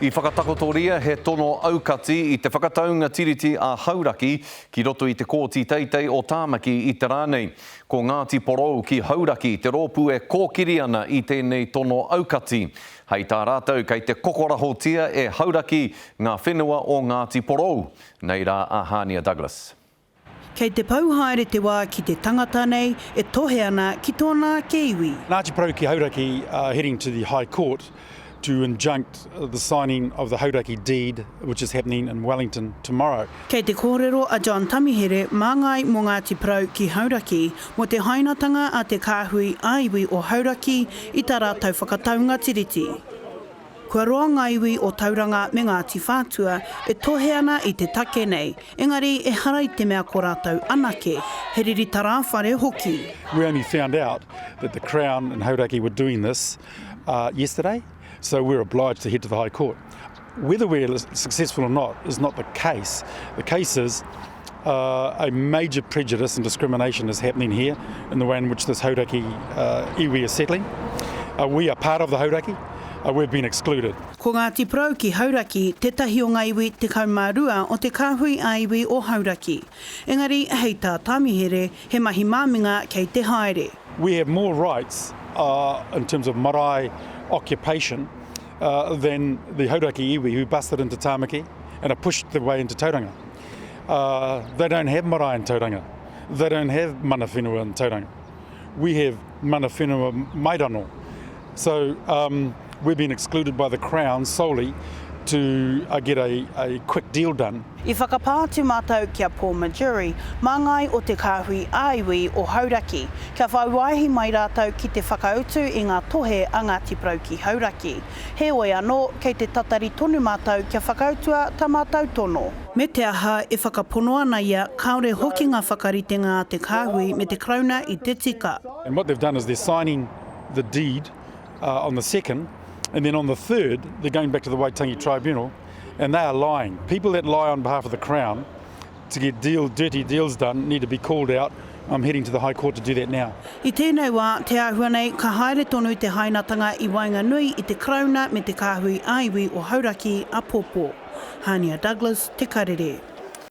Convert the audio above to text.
I whakatakotoria he tono aukati i te whakataunga tiriti a Hauraki ki roto i te Kōti Teitei o Tāmaki i te rā nei. Ko Ngāti Porou ki Hauraki te rōpū e kōkiri ana i tēnei tono aukati. Hei tā rātou kei te kokorahotia e Hauraki ngā whenua o Ngāti Porou. Nei rā a Hānia Douglas. Kei te pau haere te wā ki te tangata nei e tohe ana ki tōna ake iwi. Ngāti Porou ki Hauraki are heading to the High Court to injunct the signing of the Hauraki deed which is happening in Wellington tomorrow. Kei te kōrero a John Tamihere, māngai mō Ngāti Porou ki Hauraki, mō te hainatanga a te kāhui ā-iwi o Hauraki i tā rātou whakataunga tiriti. Kua roa ngā iwi o Tauranga me Ngāti Whātua e tohe ana i te take nei, engari ehara i te mea ko rātou anake, he riri tarāwhare hoki. We only found out that the Crown and Hauraki were doing this yesterday, so we're obliged to head to the High Court. Whether we're successful or not is not the case. The case is a major prejudice and discrimination is happening here in the way in which this Hauraki iwi is settling. We are part of the Hauraki, we've been excluded. Ko Ngāti Porou ki Hauraki tētahi o ngā iwi 12 o te kāhui ā-iwi o Hauraki. Engari, hei tā Tamihere, he mahi māminga kei te haere. We have more rights in terms of marae occupation than the Hauraki iwi who busted into Tāmaki and are pushed their way into Tauranga. They don't have marae in Tauranga. They don't have mana whenua in Tauranga. We have mana whenua mairano. So um, we've been excluded by the Crown solely to uh, get a, a quick deal done. I whakapā atu mātou ki a Paul Majurey, māngai o te Kāhui ā-Iwi o Hauraki, kia whai wāhi mai rātou ki te whakautu i ngā tohe a Ngāti Porou ki Hauraki. Heoi anō, kei te tatari tonu mātou kia whakautua tā mātou tono. Me te aha, e whakapono ana ia kāore hoki ngā whakaritenga a te Kāhui me te Karauna i te tika. And what they've done is they're signing the deed on the second and then on the third they're going back to the Waitangi Tribunal and they are lying. People that lie on behalf of the Crown to get deal, dirty deals done need to be called out. I'm heading to the High Court to do that now. I tēnei wā, te āhua nei, ka haere tonu te hainatanga i waenganui i te Karauna me te Kāhui ā-Iwi o Hauraki āpōpō. Hānia Douglas, Te Karere.